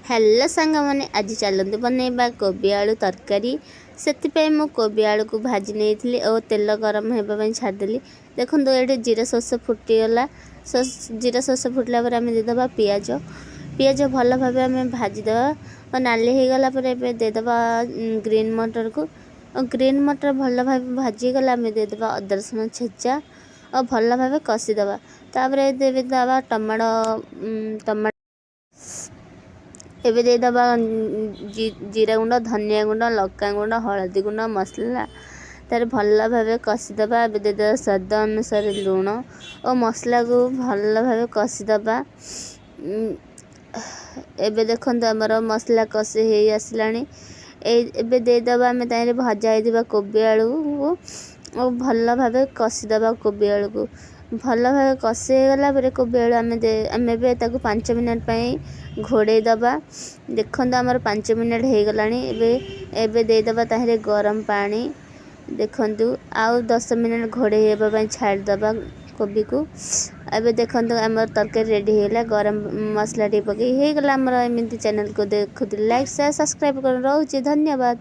Hello ସାଙ୍ଗମାନେ, ଆଜି ଚାଲନ୍ତୁ ବନେଇବା କୋବି ଆଳୁ ତରକାରୀ। ସେଥିପାଇଁ ମୁଁ କୋବି ଆଳୁକୁ ଭାଜି ନେଇଥିଲି ଓ ତେଲ ଗରମ ହେବା ପାଇଁ ଛାଡ଼ିଦେଲି। ଦେଖନ୍ତୁ, ଏଠି ଜିରା ସୋରିଷ ଫୁଟିଗଲା। ଜିରା ସୋରିଷ ଫୁଟିଲା ପରେ ଆମେ ଦେଇଦେବା ପିଆଜ। ପିଆଜ ଭଲ ଭାବେ ଆମେ ଭାଜିଦେବା ଓ ନାଲି ହେଇଗଲା ପରେ ଏବେ ଦେଇଦେବା ଗ୍ରୀନ୍ ମଟରକୁ। ଓ ଗ୍ରୀନ୍ ମଟର ଭଲ ଭାବେ ଭାଜିଗଲା, ଆମେ ଦେଇଦେବା ଅଦା ରସୁଣ ଛେଚା ଓ ଭଲ ଭାବେ କଷିଦେବା। ତାପରେ ଦେଇଦେବା ଟମାଟୋ। ଟମାଟୋ ଏବେ ଦେଇଦେବା ଜିରା ଗୁଣ୍ଡ, ଧନିଆ ଗୁଣ୍ଡ, ଲଙ୍କା ଗୁଣ୍ଡ, ହଳଦୀ ଗୁଣ୍ଡ, ମସଲା। ତାରେ ଭଲ ଭାବେ କଷିଦେବା। ଏବେ ଦେଇଦେବା ସ୍ୱାଦ ଅନୁସାରେ ଲୁଣ ଓ ମସଲାକୁ ଭଲ ଭାବେ କଷିଦେବା। ଏବେ ଦେଖନ୍ତୁ, ଆମର ମସଲା କଷି ହେଇ ଆସିଲାଣି। ଏଇ ଏବେ ଦେଇଦେବା ଆମେ ତାହିଁରେ ଭଜା ହେଇଥିବା କୋବି ଆଳୁକୁ ଓ ଭଲ ଭାବେ କଷିଦେବା। କୋବି ଆଳୁକୁ ଭଲ ଭାବେ କଷି ହେଇଗଲା ପରେ କୋବି ଆଳୁ ଆମେ ଏବେ ତାକୁ 5 ମିନିଟ୍ ପାଇଁ ଘୋଡ଼େଇ ଦେବା। ଦେଖନ୍ତୁ, ଆମର 5 ମିନିଟ୍ ହେଇଗଲାଣି। ଏବେ ଦେଇଦେବା ତାହିଁରେ ଗରମ ପାଣି। ଦେଖନ୍ତୁ, ଆଉ 10 ମିନିଟ୍ ଘୋଡ଼େଇ ହେବା ପାଇଁ ଛାଡ଼ିଦେବା କୋବିକୁ। ଏବେ ଦେଖନ୍ତୁ, ଆମର ତରକାରୀ ରେଡ଼ି ହେଇଗଲା। ଗରମ ମସଲା ଟିକେ ପକେଇ ହେଇଗଲା ଆମର। ଏମିତି ଚ୍ୟାନେଲକୁ ଦେଖୁଥିଲେ ଲାଇକ୍, ସେୟାର, ସବସ୍କ୍ରାଇବ୍ କରନ୍ତୁ। ରହୁଛି, ଧନ୍ୟବାଦ।